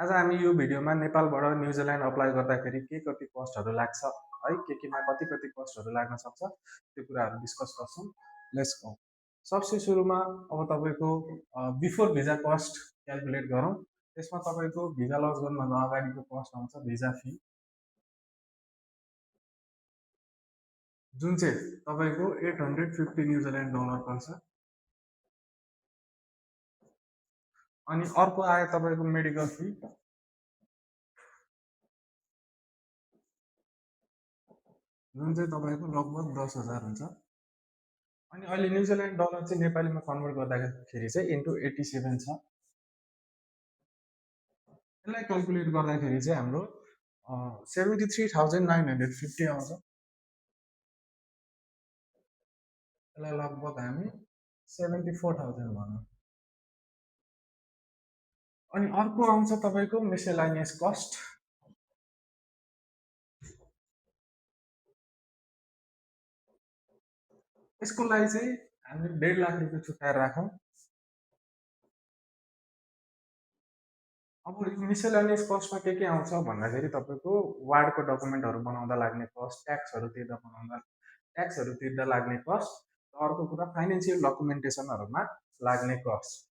आज हामी यो भिडियोमा नेपालबाट न्युजिल्यान्ड अप्लाई गर्दाखेरि के कति कस्टहरू लाग्छ है, केमा कति कति कस्टहरू लाग्न सक्छ त्यो कुराहरू डिस्कस गर्छौँ। Let's go. सबसे सुरुमा अब तपाईँको बिफोर भिजा कस्ट क्यालकुलेट गरौँ। त्यसमा तपाईँको भिजा लन्च गर्नुभन्दा अगाडिको कस्ट आउँछ भिजा फी, जुन चाहिँ तपाईँको 850 न्युजिल्यान्ड डलर पर्छ। अनि अर्को आयो तपाईँको मेडिकल फी, जुन चाहिँ तपाईँको लगभग 10,000 हुन्छ। अनि अहिले न्युजिल्यान्ड डलर चाहिँ नेपालीमा कन्भर्ट गर्दाखेरि चाहिँ इन्टु 87 छ। यसलाई क्यालकुलेट गर्दाखेरि चाहिँ हाम्रो 73,950 आउँछ। यसलाई लगभग हामी 74,000 भनौँ। अनि अर्को आउँछ तपाईँको मिसेलाइनियस कस्ट। यसको लागि चाहिँ हामीले 1.5 लाख रुपियाँ छुट्याएर राखौँ। अब मिसेलानियस कस्टमा के आउँछ भन्दाखेरि तपाईँको वार्डको डकुमेन्टहरू बनाउँदा लाग्ने कस्ट, ट्याक्सहरू तिर्दा लाग्ने कस्ट, र अर्को कुरा फाइनेन्सियल डकुमेन्टेसनहरूमा लाग्ने cost.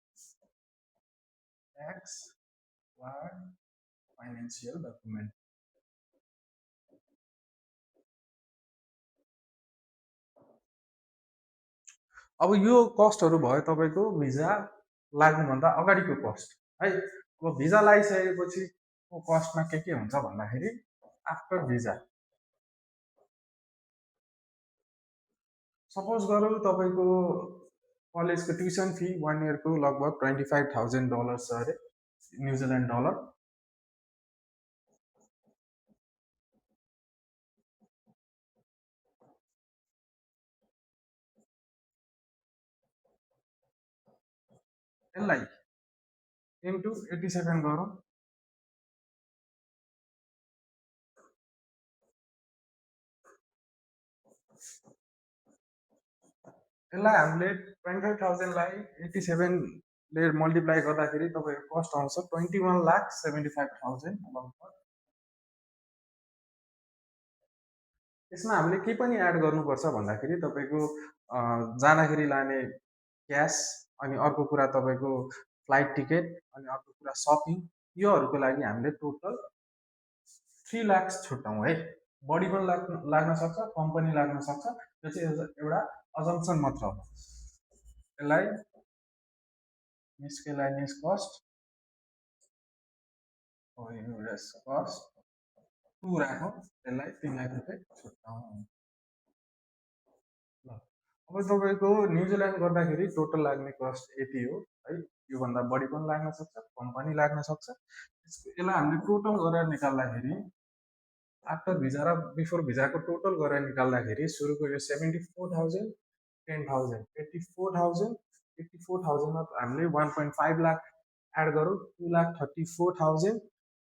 Tax, ward, financial document. अब यो कस्टहरू भयो तपाईँको भिजा लाग्नुभन्दा अगाडिको कस्ट है। अब भिजा लगाइसकेपछि कस्टमा के हुन्छ भन्दाखेरि आफ्टर भिजा, सपोज गरौँ तपाईँको कलेजको ट्युसन फी 1 इयरको लगभग $25,000 छ अरे, न्युजिल्यान्ड डलर। यसलाई इन्टु 87 गरौँ। यसलाई हामीले 25,000लाई 87ले मल्टिप्लाई गर्दाखेरि तपाईँको कस्ट आउँछ 21,75,000 लगभग। यसमा हामीले के पनि एड गर्नुपर्छ भन्दाखेरि तपाईँको जाँदाखेरि लाने क्यास, अनि अर्को कुरा तपाईँको फ्लाइट टिकट, अनि अर्को कुरा सपिङ, योहरूको लागि हामीले टोटल 3 लाख छुट्याउँ है। बढी पनि लाग्न सक्छ, कम पनि लाग्न सक्छ, यो चाहिँ एउटा अजम्पसन मात्र हो। यसलाई मिसकेलाइनियस कस्ट, कस्ट 2 राखौँ, यसलाई 3 लाख रुपियाँ छुट्याउँ। ल अब तपाईँको न्युजिल्यान्ड गर्दाखेरि टोटल लाग्ने कस्ट यति हो है। योभन्दा बढी पनि लाग्न सक्छ, कम पनि लाग्न सक्छ। यसलाई हामीले टोटल गरेर निकाल्दाखेरि आफ्टर भिजा र बिफोर भिजाको टोटल गरेर निकाल्दाखेरि सुरुको यो 74,000, 10,000, 84,000, 84,000मा हामीले 1.5 लाख एड गरौँ, 2,34,000,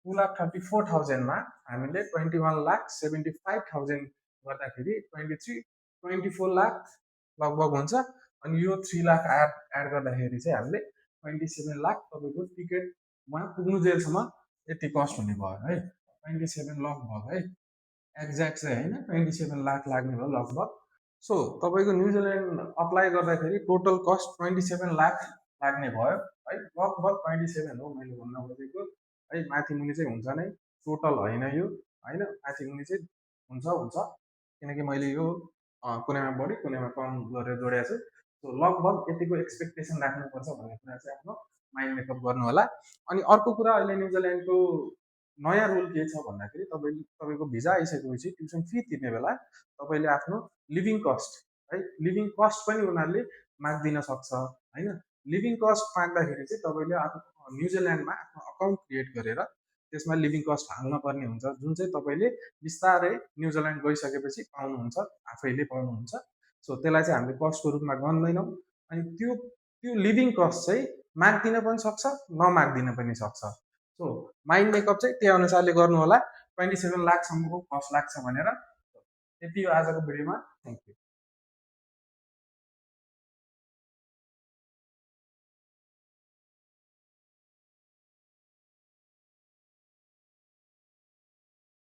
2,34,000मा हामीले 21,75,000 गर्दाखेरि 24 लाख लगभग हुन्छ। अनि यो 3 लाख एड गर्दाखेरि चाहिँ हामीले 27 लाख तपाईँको टिकटमा पुग्नुजेलसम्म यति कस्ट हुने भयो है। 27 लगभग है, एक्ज्याक्ट चाहिँ होइन, 27 लाख लाग्ने भयो लगभग। सो तपाईँको न्युजिल्यान्ड अप्लाई गर्दाखेरि टोटल कस्ट 27 लाख लाग्ने भयो है, लगभग 27 हो मैले भन्न खोजेको है। माथि मुनि चाहिँ हुन्छ नै, टोटल होइन यो होइन, माथि मुनि चाहिँ हुन्छ, किनकि मैले यो कुनैमा बढी कुनैमा कम गरेर जोडेको छु। सो लगभग यतिको एक्सपेक्टेसन राख्नुपर्छ भन्ने कुरा चाहिँ आफ्नो माइन्ड मेकअप गर्नु होला। अनि अर्को कुरा, अहिले न्युजिल्यान्डको नयाँ रुल के छ भन्दाखेरि तपाईँको भिजा आइसकेपछि ट्युसन फी तिर्ने बेला तपाईँले आफ्नो लिभिङ कस्ट है, लिभिङ कस्ट पनि उनीहरूले माग्दिन सक्छ होइन। लिभिङ कस्ट माग्दाखेरि चाहिँ तपाईँले आफ्नो न्युजिल्यान्डमा आफ्नो अकाउन्ट क्रिएट गरेर त्यसमा लिभिङ कस्ट हाल्न पर्ने हुन्छ, जुन चाहिँ तपाईँले बिस्तारै न्युजिल्यान्ड गइसकेपछि पाउनुहुन्छ, आफैले पाउनुहुन्छ। सो त्यसलाई चाहिँ हामीले कस्टको रूपमा गन्दैनौँ। अनि त्यो लिभिङ कस्ट चाहिँ माग्दिन पनि सक्छ, नमाग्दिन पनि सक्छ। सो माइन्ड मेकअप चाहिँ त्यही अनुसारले गर्नु होला। 27 लाखसम्मको कस्ट लाग्छ भनेर। यति हो आजको भिडियोमा। Thank you.